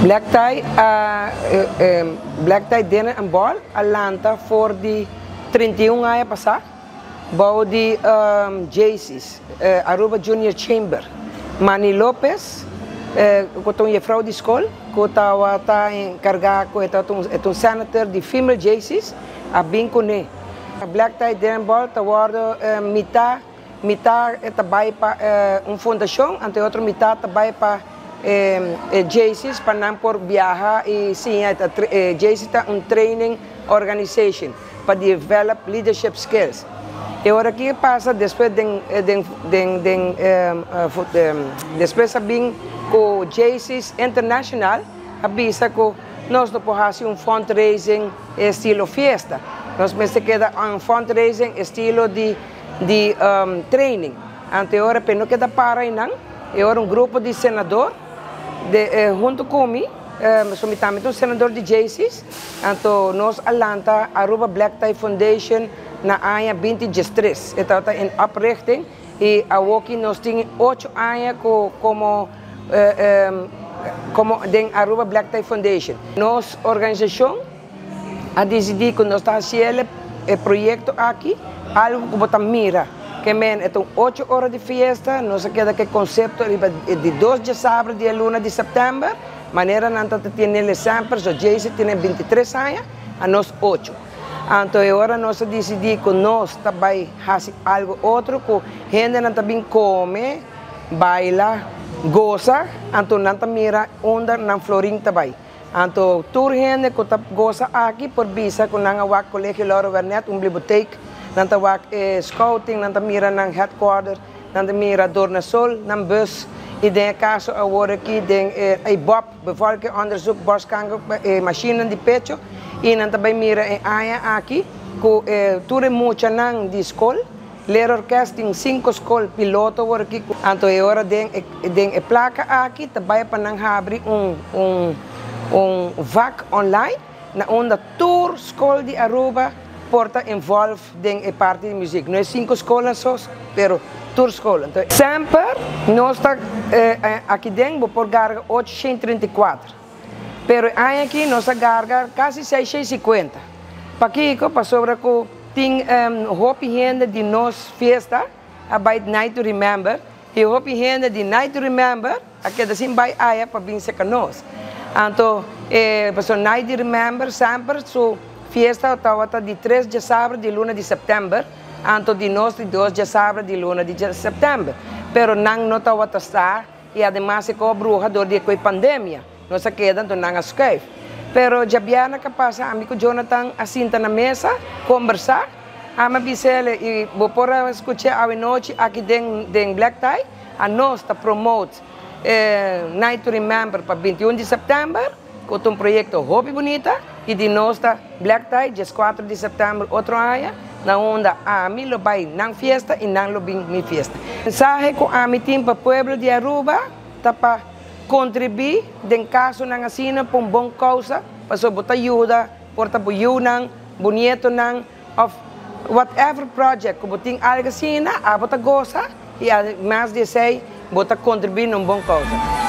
Black Tie a Black Tie Dinner and Ball a lanta for di 31 aña pasa bou di Jaycees, Aruba Junior Chamber. Manny Lopez, cu ta un juffrouw di school, cu tawata encarga cu e ta un senator di Female Jaycees, a bin cune. Black Tie Dinner and Ball ta wordo mita Mitá ta bai pa un fundashon, anto e otro mitá ta bai pa e Jaycees pa nan por biaha i siña. E Jaycees ta un training organization pa develop leadership skills. E ora aki a pasa despues den den den den despues a bin ku Jaycees International a bisa ku nos no por hasi un fundraising estilo fiesta. Nos mester keda un fundraising estilo di di training. Anto e ora p'e no keda para einan, e ora un grupo di senador de hunto ku mi, pasobra mi tambe ta un senador di Jaycees, anto nos a lanta Aruba Black Tie Foundation na aña binti diestres. E tabata in oprichting i awoki nos tin ocho aña ku komo komo den Aruba Black Tie Foundation. Nos organisashon a disidí ku nos ta hasiel e proyekto aki algu ku bo ta mira. Ke men e ta un ocho ora di fiesta, nos a keda ku e konsepto riba e di dos djasabra di e luna di sèptèmber, manera nan ta ta tene semper, so Jaycee tene 23 aña, anos ocho. Anto e ora nos a disidí ku nos ta bai hasi algu otro ku hendenan ta bin kome, baila, gosa, anto nan ta mira unda nan florin ta bai. Anto tur hende ku ta gosa aki por bisa ku nan a wak Colegio Lauro Wernet, un biblioteek, nan ta wak e scouting, nan ta mira nan headquarter, nan ta mira Dornasol, nan bus, i den e kaso awor aki den e EBOB, Bevolking Onderzoek Borstkanker, e mashinnan di pecho, i nan ta bai mira e aña aki ku e tur e muchanan di skol. Leerorkest tin sinku skol piloto awor aki. Anto e ora den e den e plaka aki ta bai pa nan habri un un un vak online na unda tur skol di Aruba por ta involve den e parti di muziek. No e sinku skolnan so, pero tur skol. Anto semper nos ta aki den bo por garga 834, pero e aña aki nos a garga kasi 650. Pakiko? Pasobra ku tin hopi hende di nos fiesta a bai Night to Remember i hopi hende di Night to Remember a keda sin bai aya pa bin serka nos. Anto e pasobra Night to Remember semper su fiesta tabata di tres djasabra di luna di sèptèmber, anto di nos di dos djasabra di luna di sèptèmber. Pero nan no tabata sa i ademas e koba bruha dor di e koe pandemia. Nos a keda anto nan a skuif. Pero djabièrnè ka pasa ami ku Jonathan a sinta na mesa kombersá. Ami a bisa el i bo por a skuch'é awe nochi aki den den Black Tie. Anos ta promote e Night to Remember pa 21 di sèptèmber ku ta un proyekto hopi bunita i di nos ta Black Tie 14 di sèptèmber otro aña na unda ami lo bai nan fiesta i nan lo bin mi fiesta. Mensahe ku ami tin pa pueblo di Aruba ta pa kontribui den kasonan asina pa un bon kousa, pasobra bo ta yuda por ta bo yunan, bo nietonan òf whatever project ku bo tin algu asina, abo ta gosa i ademas di esei bo ta kontribui na un bon kousa.